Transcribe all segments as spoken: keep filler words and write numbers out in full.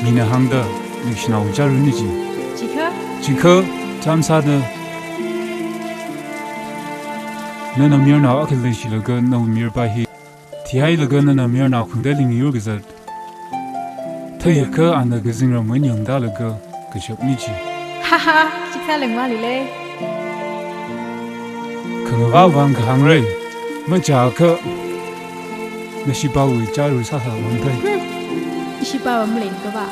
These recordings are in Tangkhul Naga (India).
Ina hāngda, leishinao chāra ni chi. Chikha? Chikha, chāmsāda. Nana mayarnao akha leishilaga, nawui mayarpa hi thihailaga nana mayarnao khangatei lingyu kazat. Theiakha ana kazingram eina yangdalaga kashap ni chi. Haha, chikha lengmali lei. Khangavā vang kahāng rai. Machākha nashipāwui chāra sāsā vang thei. Hmm. Ishipāva maleikava.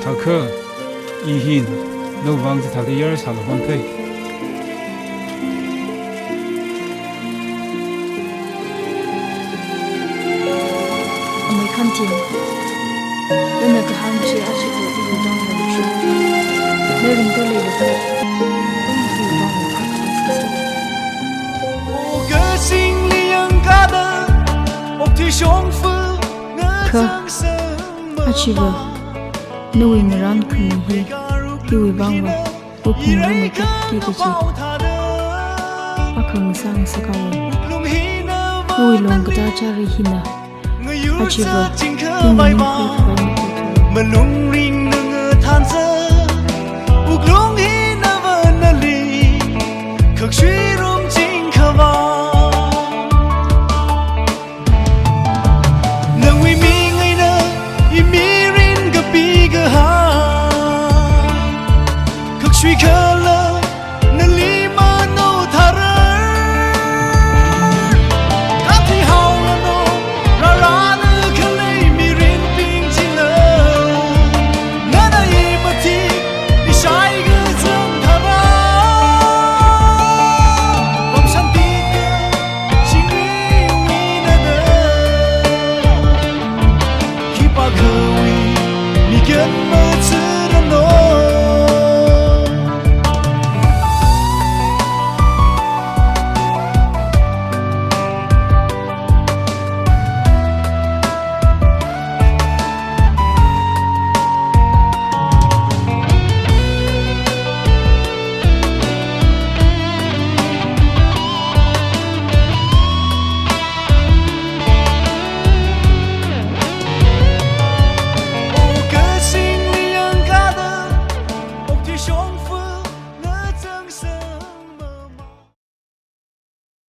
Thākha, i hin, nawui vang chithāda yār sāla vang thei. Amei Khantin, nana kahāng chi achiva iwui vang leishu. Na ringda leilakha, iwui vang leikha kha sāsa. Kha, achiva, nawui ngarān khami hi, iwui vangva, ophung ramei kaki kachi. Akha ngasā ngasakhaowa. Iwui long katā chāra hina. Achiva, iwui ningkhui khavai matuithura.